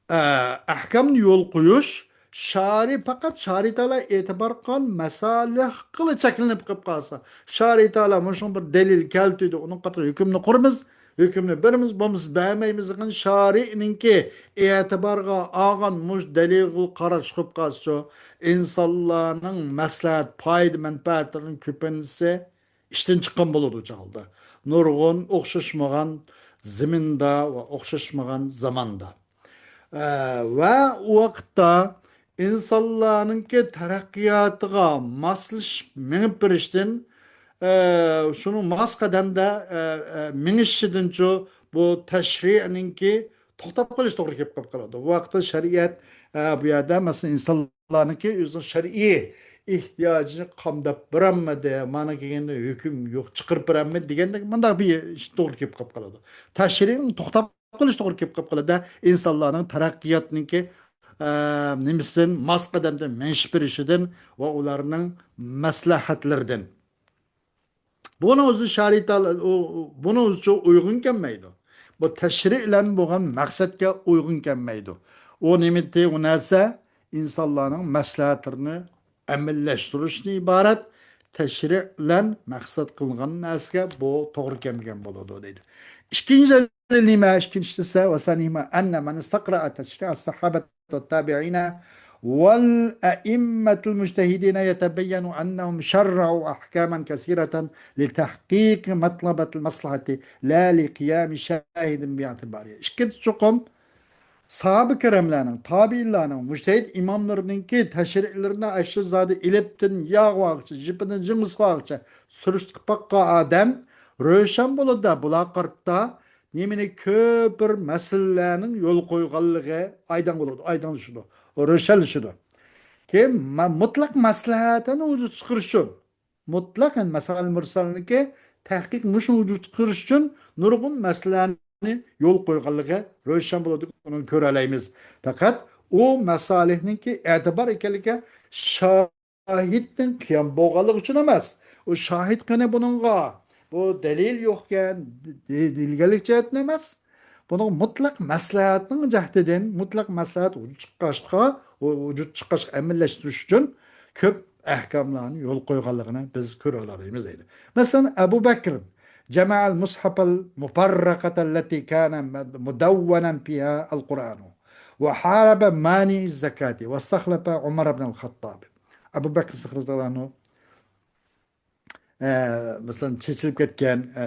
ئە، ئەھكامنى يول قويۇش شارى، پەقەت شارى تائالا ئېتىبار قىلغان مەسەلىگىلا چەكلىنىپ قېلىپ قالسا، شارى تائالا مۇشۇنىڭ بىر دەلىل كەلتۈردى، ئۇنىڭ قاتارىدا ھۆكۈمنى قۇرىمىز، ھۆكۈمنى بېرىمىز، بولمىسا بەرمەيمىز دېگەن شارىنىڭكى ئېتىبارغا ئالغان مۇشۇ دەلىلگە قاراشلىق بولۇپ قالسىچۇ، ئىنسانلارنىڭ مەسلىھەت، پايدا، مەنپەئەتلىرىنىڭ كۆپىنچىسى ئىشتىن چىققان بولىدۇ چاغدا. نۇرغۇن ئوخشاشمىغان زېمىندا ۋە ئوخشاشمىغان زاماندا. ئە، ۋە ئۇ ۋاقىتتا ئىنسانلارنىڭكى تەرەققىياتىغا ماسلىشىپ مېڭىپ بېرىشتىن، ئە، شۇنىڭ ماس قەدەمدە، ئە، ئە، مېڭىشىدىنچۇ بۇ تەشرىئنىڭكى توختاپ قېلىش توغرا كېلىپ قېلىپ قالىدۇ. بۇ ۋاقىتتا شەرىئەت، ئە، بۇ يەردە، مەسىلەن، ئىنسانلارنىڭكى ئۆزىنىڭ شەرئىي ئېھتىياجىنى قامداپ بېرەلمىدى، مانا كېيىندە ھۆكۈم يوق، چىقىرىپ بېرەلمىدى دېگەندەك مۇنداق بىر ئىش توغرا كېلىپ قېلىپ قالىدۇ. تەشرىئنىڭ توختاپ قېلىش توغرا كېلىپ قېلىپ قالىدۇ. ئىنسانلارنىڭ تەرەققىياتنىڭكى، ئە، نېمىسىدىن، ماس قەدەمدە مېڭىشىپ بېرىشىدىن ۋە ئۇلارنىڭ مەسلىھەتلىرىدىن. بۇنىڭ ئۆزى شارىئەت، ئۇ، بۇنىڭ ئۆزىچۇ ئۇيغۇن كەلمەيدۇ. بۇ تەشرىئ بىلەن بولغان مەقسەتكە ئۇيغۇن كەلمەيدۇ. ئۇ نېمىتى، ئۇ نەرسە ئىنسانلارنىڭ مەسلىھەتلىرىنى ئەمەلىيلەشتۈرۈشتىن ئىبارەت، تەشرىئ بىلەن مەقسەت قىلىنغان نەرسىگە بۇ توغرا كەلمىگەن بولىدۇ دەيدۇ. ئىككىنچى دەلىل نېمە؟ ئىككىنچىسى، وثانيهما أن من استقرأ تشريع الصحابة والتابعين والأئمة المجتهدين يتبين أنهم شرعوا أحكاما كثيرة لتحقيق مطلبة المصلحة لا لقيام شاهد باعتباره. ئىككىنچى چوقۇم ساھابە كىراملارنىڭ، تابىئىنلارنىڭ، مۇجتەھىد ئىماملىرىنىڭكى تەشرىئلىرىنى ئاشۇ زادى ئېلىپتىن ياغىغىچە، جىپىدىن جىڭغىسىغىچە سۈرۈشتە قىلىپ باققان ئادەم روشەن بولىدۇ، بۇلار قارىتا نېمىنى كۆپ بىر مەسىلىلەرنىڭ يول قويغانلىقى ئايدىڭ بولىدۇ، ئايدىڭلىشىدۇ، روشەنلىشىدۇ. كېيىن مە-، مۇتلەق مەسلىھەتنى ۋۇجۇدقا چىقىرىش ئۈچۈن، مۇتلەق، يەنى مەسائىل مۇرسەلنىڭكى تەھقىق مۇشۇ ۋۇجۇدقا چىقىرىش ئۈچۈن نۇرغۇن مەسىلىلەرنى يول قويغانلىقى روشەن بولىدۇ، ئۇنى كۆرەلەيمىز. پەقەت ئۇ مەسالىھنىڭكى ئېتىبار ئىكەنلىكى شا-، شاھىتتىن قىيام بولغانلىقى ئۈچۈن ئەمەس. ئۇ شاھىت قېنى بۇنىڭغا؟ بۇ دەلىل يوقكەن، دې-، دېيىلگەنلىك جەھەتتىن ئەمەس. بۇنىڭ مۇتلەق مەسلىھەتنىڭ جەھىتىدىن، مۇتلەق مەسلىھەت ۋۇجۇد چىققاچقا، ۋۇ-، ۋۇجۇد چىققاچقا ئەمەلىيلەشتۈرۈش ئۈچۈن كۆپ ئەھكاملارنى يول قويغانلىقىنى بىز كۆرۈۋالالايمىز دەيدۇ. مەسىلەن، ئەبۇ بەكر جمع المصحف المفرقة التي كان مدونا فيها القرآن وحارب مانع الزكاة واستخلف عمر بن الخطاب. ئەبۇ بەكر سىددىق رەزىياللاھۇ ئەنھۇ، ئە، مەسىلەن، چېچىلىپ كەتكەن، ئە،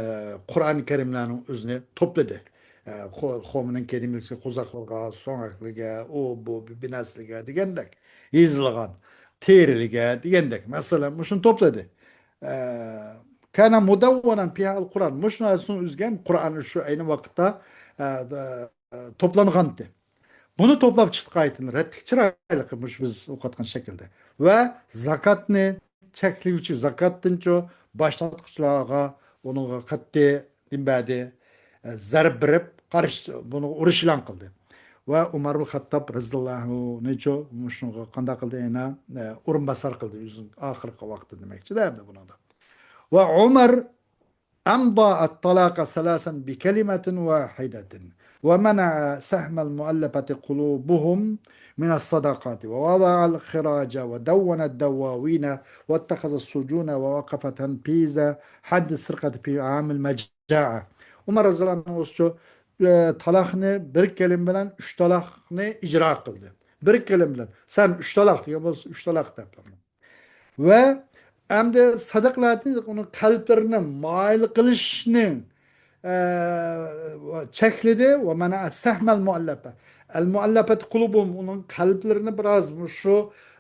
قۇرئان كەرىملەرنىڭ ئۆزىنى توپلىدى. ئە، خو-، خومىنىڭ كەلىمىسى قوزاقلىرىغا، سۆڭەكلىرىگە، ئۇ، بۇ، بىنەسلىرىگە دېگەندەك، يېزىلغان تېرىلىگە دېگەندەك، مەسىلەن، مۇشۇنى توپلىدى. ئە، كان مدونا فيها القرآن. مۇشۇ نەرسىنىڭ ئۆزىگە قۇرئان شۇ ئەينى ۋاقىتتا، ئە، توپلانغانتى. بۇنى توپلاپ چىقتى قايتىدىن، رەتلىك، چىرايلىق، مۇشۇ بىز ئوقۇۋاتقان شەكىلدە. ۋە زاكاتنى چەكلىگۈچى، زاكاتتىنچۇ باش تارتقۇچىلارغا، ئۇنىڭغا قەتئىي نېمە بەردى، ئە، زەربە بېرىپ، قارشى، بۇنىڭغا ئۇرۇش ئېلان قىلدى. ۋە ئۇمار ئىبن خەتتاب رەزىياللاھۇ ئەنھۇنىچۇ مۇشۇنىڭغا قانداق قىلدى؟ يەنە، ئە، ئورۇنباسار قىلدى، ئۆزىنىڭ ئاخىرقى ۋاقتىدا دېمەكچىدە ئەمدى بۇنىڭدا. ۋە ئۇمار أمضى الطلاق ثلاثا بكلمة واحدة ومنع سهم المؤلفة قلوبهم من الصدقات ووضع الخراج ودون الدواوين واتخذ السجون ووقف تنفيذ حد السرقة في عام المجاعة. ئۇمار رەزىياللاھۇ ئەنھۇ، ئە، تالاقنى بىر كەلىمە بىلەن ئۈچ تالاقنى ئىجرا قىلدى. بىر كەلىمە بىلەن، سەن ئۈچ تالاق دېگەن بولسا، ئۈچ تالاق دەپ. ۋە ئەمدى سەدىقىلەردىن ئۇنىڭ قەلبلىرىنى مايىل قىلىشنى، ئە، چەكلىدى. ومنع سهم المؤلفة، المؤلفة قلوبهم، ئۇنىڭ قەلبلىرىنى بىراز مۇشۇ،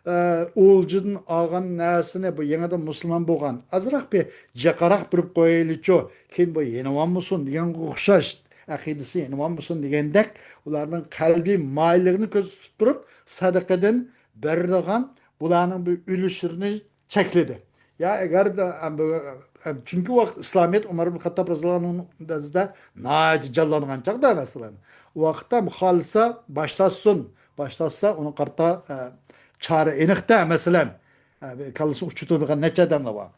ئە، ئولجىدىن ئالغان نەرسىنى، بۇ يېڭىدىن مۇسۇلمان بولغان، ئازراق بىر جاقاراق بېرىپ قويايلىچۇ، كېيىن بۇ يېنىۋالمىسۇن دېگەنگە ئوخشاش، ئەقىدىسى يېنىۋالمىسۇن دېگەندەك، ئۇلارنىڭ قەلبىي مايىللىقىنى كۆزدە تۇتۇپ تۇرۇپ، سەدىقىدىن بېرىدىغان بۇلارنىڭ بىر ئۈلۈشلىرىنى چەكلىدى. يا ئەگەر، ئەم، بۇ، ئەم، چۈنكى ۋاقىت ئىسلامىيەت ئۆمەر ئىبن خەتتاب رەزىياللاھۇ ئەنھۇنىڭ دەۋرىدە ناھايىتى جانلانغان چاغدا، مەسىلەن، ئۇ ۋاقىتتا خالىسا باش تارتسۇن، باش تارتسا ئۇنى قارىتا، ئە، چارە ئېنىقتا، مەسىلەن، ئە، كاللىسى ئۇچۇتىدىغان نەچچە ئادەملەر بار.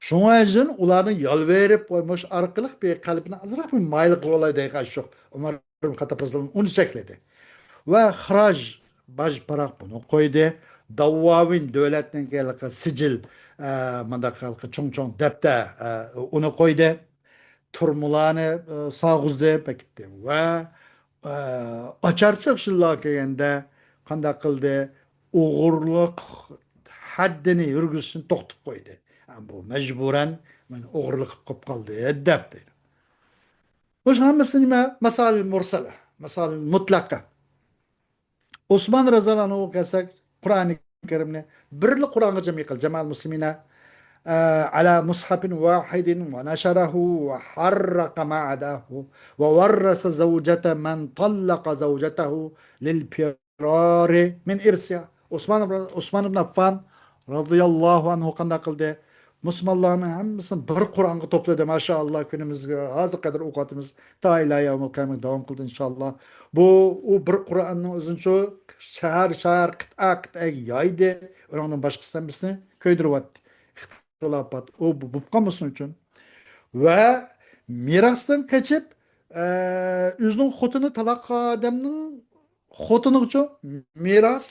شۇڭا ئۈچۈن ئۇلارنى يالۋۇرۇپ قويماش ئارقىلىق بىر قەلبىنى ئازراق بىر مايىل قىلىۋالاي دېگەن شۇ ئۆمەر ئىبن خەتتاب رەزىياللاھۇ ئەنھۇ ئۇنى چەكلىدى. ۋە خىراج، باج پاراق بۇنى قويدى. داۋۋاۋىن دۆلەتنىڭ ھېلىقى سىجىل، ئە، مۇنداق ھېلىقى چوڭ-چوڭ دەپتەر، ئە، ئۇنى قويدى. تۈرمىلەرنى، ئە، سالغۇزدى، بېكىتتى. ۋە، ئە، ئاچارچىلىق يىللار كەلگەندە قانداق قىلدى؟ ئوغرىلىق ھەددىنى يۈرگۈزۈشنى توختىتىپ قويدى. بۇ مەجبۇرەن مانا ئوغرىلىق قىلىپ قالدى، دەپ دەيدۇ. بۇ ھەممىسى نېمە؟ مەسائىل مۇرسەلە، مەسائىل مۇتلەقە. ئوسمان رەزىياللاھۇ ئەنھۇغا كەلسەك، قۇرئانى كەرىمنى بىرلا قۇرئانغا جەم قىلدى. جەمەئەل مۇسلىمىنە، ئە، ئەلا مۇسھەفىن ۋاھىدىن ۋە نەشەرەھۇ ۋە ھەررەقە ما ئەداھۇ ۋە ۋەررەسە زەۋجەتە مەن تاللەقە زەۋجەتەھۇ لىل پىرارى مىن ئىرسىھا. ئوسمان، ئوسمان ئىبن ئەففان رەزىياللاھۇ ئەنھۇ قانداق قىلدى؟ مۇسۇلمانلارنىڭ ھەممىسىنى بىر قۇرئانغا توپلىدى. ماشائاللا، كۈنىمىزگە ھازىرغا قەدەر ئوقۇۋاتىمىز. تا ئىلا يەۋمىل قىيامەت داۋام قىلىدۇ، ئىنشائاللا. بۇ، ئۇ بىر قۇرئاننىڭ ئۆزىنىچۇ شەھەر، شەھەر، قىتئە، قىتئەگە يايدى. ئۇنىڭدىن باشقىسى ھەممىسىنى كۆيدۈرۈۋەتتى. ئىختىلاپات. ئۇ بۇ، بولۇپ قالمىسۇن ئۈچۈن. ۋە مىراستىن قېچىپ، ئە، ئۆزىنىڭ خوتۇنى تالاق ئادەمنىڭ خوتۇنىغىچۇ مىراس،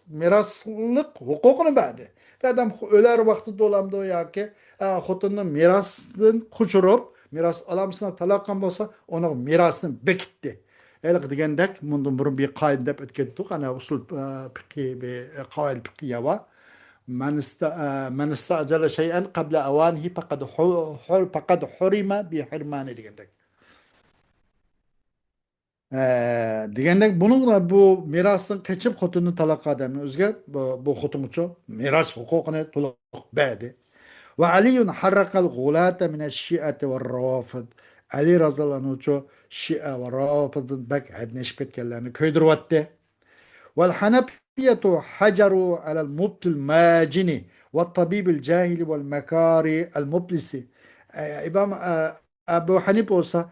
مىراسلىق ھوقۇقىنى بەردى. ئادەم ئۆلەر ۋاقتىدا بولامدۇ ياكى، ئە، خوتۇنىنى مىراستىن قوچۇرۇپ، مىراس ئالامسىنى تالاق قىلغان بولسا، ئۇنىڭ مىراسىنى بېكىتتى. ھېلىقى دېگەندەك، مۇندىن بۇرۇن بىر قائىدە دەپ ئۆتكەنتۇق، ئەنە ئۇسۇل، ئە، پىقھى بىر قائىدە پىقھىيە بار. مەن ئىستە-، ئە، مەن ئىستەئجەلە شەيئەن قەبلە ئەۋانىھى پەقەد ھۇ-، ھۇر-، پەقەد ھۇرىمە بىھىرمانى دېگەندەك. ئە، دېگەندەك، بۇنىڭ بۇ مىراستىن قېچىپ خوتۇنىنى تالاق ئادەمنى ئۆزىگە، بۇ، بۇ خوتۇنغىچۇ مىراس ھوقۇقىنى تولۇق بەردى. ۋە ئەلىيۇن ھەررەقەل غۇلاتە مىنەش شىئەتى ۋە راۋافىد. ئەلى رەزىياللاھۇ ئەنھۇچۇ شىئە ۋە راۋافىدتىن بەك ھەددىنى ئېشىپ كەتكەنلەرنى كۆيدۈرۈۋەتتى. ۋەل ھەنەفىيەتۇ ھەجەرۇ ئەلەل مۇپتىل ماجىنى ۋە تەبىبىل جاھىلى ۋەل مەكارى ئەل مۇپلىسى. ئە، ئىمام، ئە، ئەبۇ ھەنىپە بولسا،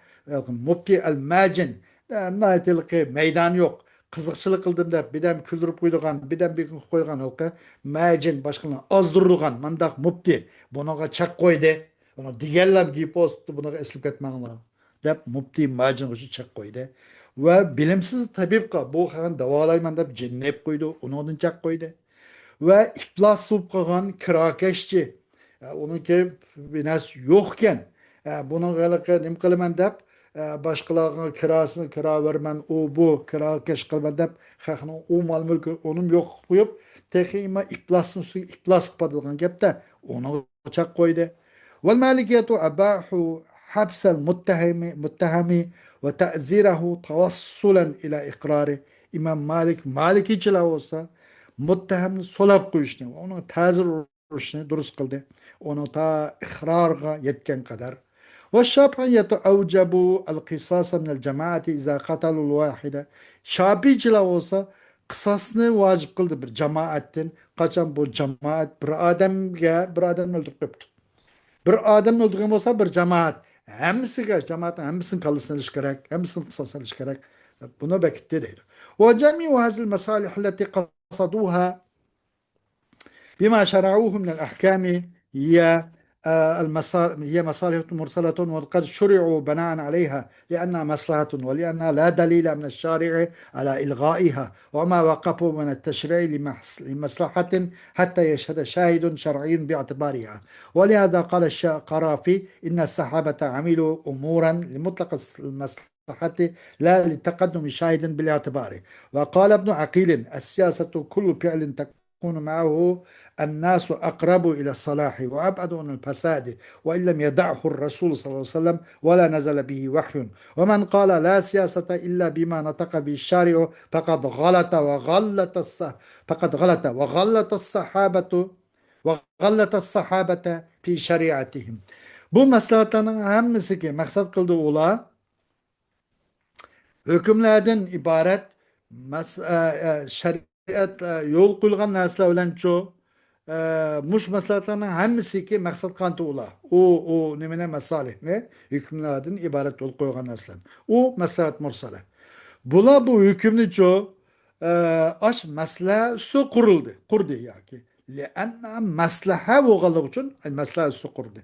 مۇپتى ئەل مەجىن، ناھايىتى مەيدانى يوق. قىزىقچىلىق قىلدىم دەپ، بىردەم كۈلدۈرۈپ قويىدىغان، بىردەم بېكىنىپ قويىدىغان ھېلىقى مەجىن، باشقىلارنى ئازدۇرىدىغان مانداق مۇپتى. بۇنىڭغا چەك قويدى. ئۇنىڭ دېگەنلەر گېپى بولسا، بۇنىڭغا ئېسىلىپ كەتمەڭلار، دەپ مۇپتى مەجىنغا شۇ چەك قويدى. ۋە بىلىمسىز تەبىبقا بۇ خەقنى داۋالايمەن دەپ جىننى ئېلىپ قويدى، ئۇنىڭدىن چەك قويدى. ۋە ئىپلاس بولۇپ قالغان كىراكەشچى، ئە، ئۇنىڭكى بىناسى يوقكەن. ئە، بۇنىڭغا ھېلىقى نېمە قىلىمەن دەپ، ئە، باشقىلارغا كىراسىنى كىرا بېرىمەن، ئۇ بۇ كىراكەش قىلىمەن دەپ، خەقنىڭ ئۇ مال مۈلكىنى ئۇنىمۇ يوق قىلىپ قويۇپ، تېخى ئىما ئىپلاسنىڭ ئۈستىگە ئىپلاس قىلىپ قالىدىغان گەپتە، ئۇنىڭغا چەك قويدى. والمالكية أباحوا حبس المتهم، متهم وتعزيره توسلا إلى إقراره. ئىمام مالىك، مالىكىيچىلار بولسا مۇتتەھەمنى سولاپ قويۇشنى، ئۇنىڭ تەزىر ئۇرۇشنى دۇرۇس قىلدى. ئۇنىڭ تا ئىقرارغا يەتكەن قەدەر. والشافعية أوجبوا القصاص من الجماعة إذا قتلوا الواحد. شاپىئىچىلار بولسا قىساسنى ۋاجىپ قىلدى بىر جامائەتتىن. قاچان بۇ جامائەت بىر ئادەمگە، بىر ئادەمنى ئۆلتۈرۈپ قويۇپتۇ. بىر ئادەمنى ئۆلتۈرگەن بولسا بىر جامائەت، ھەممىسىگە، جامائەتنىڭ ھەممىسىنىڭ كاللىسىنى ئېلىش كېرەك، ھەممىسىنىڭ قىساسىنى ئېلىش كېرەك. بۇنى بېكىتتى دەيدۇ. وجميع هذه المصالح التي قصدوها بما شرعوه من الأحكام هي، آه، المصا-، هي مصالح مرسلة وقد شرعوا بناء عليها لأنها مصلحة ولأنها لا دليل من الشارع على إلغائها وما وقفوا من التشريع لمحس-، لمصلحة حتى يشهد شاهد شرعي باعتبارها. ولهذا قال الشقرافي: إن الصحابة عملوا أمورا لمطلق المصلحة لا لتقدم شاهد بالاعتبار. وقال ابن عقيل: السياسة كل فعل تكون معه الناس أقرب إلى الصلاح وأبعد عن الفساد، وإن لم يدعه الرسول صلى الله عليه وسلم ولا نزل به وحي. ومن قال لا سياسة إلا بما نطق به الشارع فقد غلط وغلط الص-، فقد غلط وغلط الصحابة، وغلط الصحابة في شريعتهم. بۇ مەسلىھەتلەرنىڭ ھەممىسىگە مەقسەت قىلدى ئۇلار. ھۆكۈملەردىن ئىبارەت مەس-، ئە، ئە، شەرىئەت، ئە، يول قويۇلغان نەرسىلەر بىلەنچۇ، ئە، مۇشۇ مەسلىھەتلەرنىڭ ھەممىسىدىكى مەقسەت قانتى ئۇلار. ئۇ، ئۇ نېمىنى مەسالىھنى ھۆكۈملەردىن ئىبارەت يول قويغان نەرسىلەر. ئۇ مەسلىھەت مۇرسەلە. بۇلار بۇ ھۆكۈمنىچۇ، ئە، ئاش مەسلىھە ئۈستىدە قۇرۇلدى، قۇردى ياكى. لأن مەسلىھە بولغانلىقى ئۈچۈن، ئە، مەسلىھە ئۈستىدە قۇردى.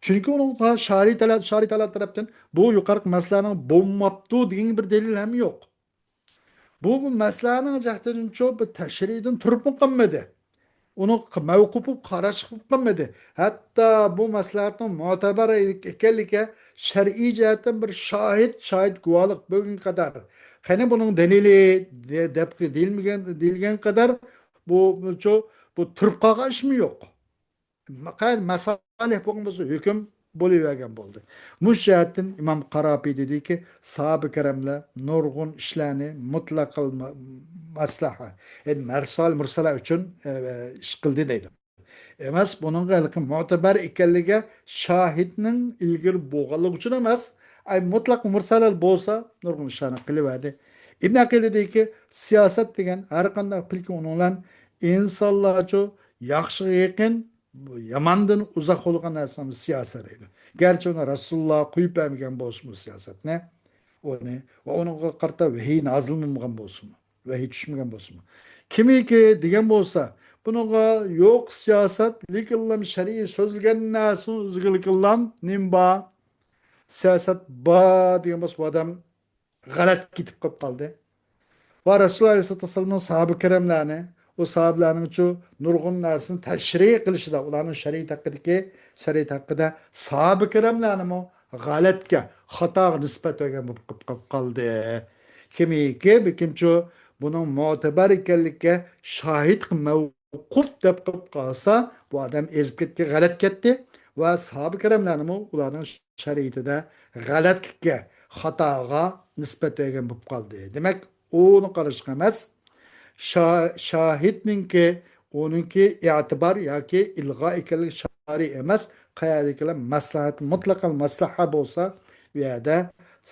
چۈنكى ئۇنىڭغا شارى تەلە-، شارى تەلە تەرەپتىن بۇ يۇقىرىقى مەسىلەنىڭ بولماپتۇ دېگەن بىر دەلىل ھەم يوق. بۇ مەسىلىنىڭ جەھىتىدىنچۇ بۇ تەشرىيدىن تۇرۇپمۇ قالمىدى. ئۇنى مەۋقۇپ بولۇپ قاراش قىلىپ قالمىدى. ھەتتا بۇ مەسلىھەتنىڭ مۆتىبەر ئىكەنلىكى شەرئىي جەھەتتىن بىر شاھىت، شاھىت گۇۋاھلىق بەرگەنگە قەدەر. قېنى بۇنىڭ دەلىلى دە-، دەپ دېيىلمىگەن، دېيىلگەنگە قەدەر بۇ، بۇ، بۇ تۇرۇپ قالغان ئىشمۇ يوق. مەسالىھ بولغان بولسا ھۆكۈم بولۇۋەرگەن بولدى. مۇشۇ جەھەتتىن ئىمام قارابىي دېدىكى، ساھابە كىراملار نۇرغۇن ئىشلارنى مۇتلەق مەسلىھە، يەنى مەرسال مۇرسەلە ئۈچۈن، ئە، ئىش قىلدى دەيدۇ. ئەمەس، بۇنىڭغا ھېلىقى مۆتىبەر ئىكەنلىكىگە شاھىتنىڭ ئىلگىرى بولغانلىقى ئۈچۈن ئەمەس، ئەي مۇتلەق مۇرسەلە بولسا نۇرغۇن ئىشلارنى قىلىۋەردى. ئىبن ئەقىل دېدىكى، سىياسەت دېگەن ھەر قانداق پىلكە ئۇنىڭ بىلەن ئىنسانلارچۇ ياخشىغا يېقىن، ياماندىن ئۇزاق بولغان نەرسىنى سىياسەت دەيدۇ. گەرچە ئۇنى رەسۇلۇللا قويۇپ بەرمىگەن بولسىمۇ سىياسەتنى، ئۇنى ۋە ئۇنىڭغا قارىتا ۋەھىي نازىل بولمىغان بولسىمۇ، ۋەھىي چۈشمىگەن بولسىمۇ. كىمكى دېگەن بولسا، بۇنىڭغا يوق سىياسەت، لېكىنلام شەرئىي سۆزلىگەن نەرسىنى ئۆزىگە لېكىنلام نېمە بار؟ سىياسەت بار دېگەن بولسا، بۇ ئادەم غەلەت كېتىپ قېلىپ قالدى. ۋە رەسۇلۇللا ئەلەيھىسسالاتۇ ۋەسسالامنىڭ ساھابە كىراملارنى، ئۇ ساھابىلەرنىڭچۇ نۇرغۇن نەرسىنى تەشرىھ قىلىشىدا، ئۇلارنىڭ شەرىئەت ھەققىدىكى، شەرىئەت ھەققىدە ساھابە كىراملارنىمۇ غەلەتكە، خاتاغا نىسبەت بەرگەن بولۇپ قېلىپ قالدى. كىمكى بەلكىمچۇ بۇنىڭ مۆتىبەر ئىكەنلىكىگە شاھىت مەۋقۇپ دەپ قىلىپ قالسا، بۇ ئادەم ئېزىپ كەتكەن، غەلەت كەتتى ۋە ساھابە كىراملارنىمۇ ئۇلارنىڭ شەرىئىتىدە غەلەتلىككە، خاتاغا نىسبەت بەرگەن بولۇپ قالدى. دېمەك، ئۇنى قاراشقا ئەمەس، شا-، شاھىتنىڭكى، ئۇنىڭكى ئېتىبار ياكى ئىلغا ئىكەنلىكى شەرئىي ئەمەس، قەيەردىكىلا مەسلىھەت، مۇتلەقەن مەسلىھە بولسا، ئۇ يەردە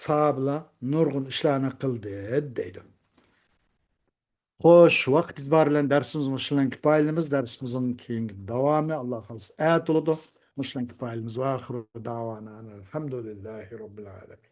ساھابىلار نۇرغۇن ئىشلارنى قىلدى، دەيدۇ. خوش، ۋاقىت ئېتىبارى بىلەن دەرسىمىزنى مۇشۇ بىلەن كۇپايىلىنىمىز. دەرسىمىزنىڭ كېيىنكى داۋامى، ئاللا خالىسا، ئەتە بولىدۇ. مۇشۇ بىلەن كۇپايىلىنىمىز. ۋە ئاخىرۇ داۋانا ئەنىل ھەمدۇلىللاھى رەببىل ئالەمىن.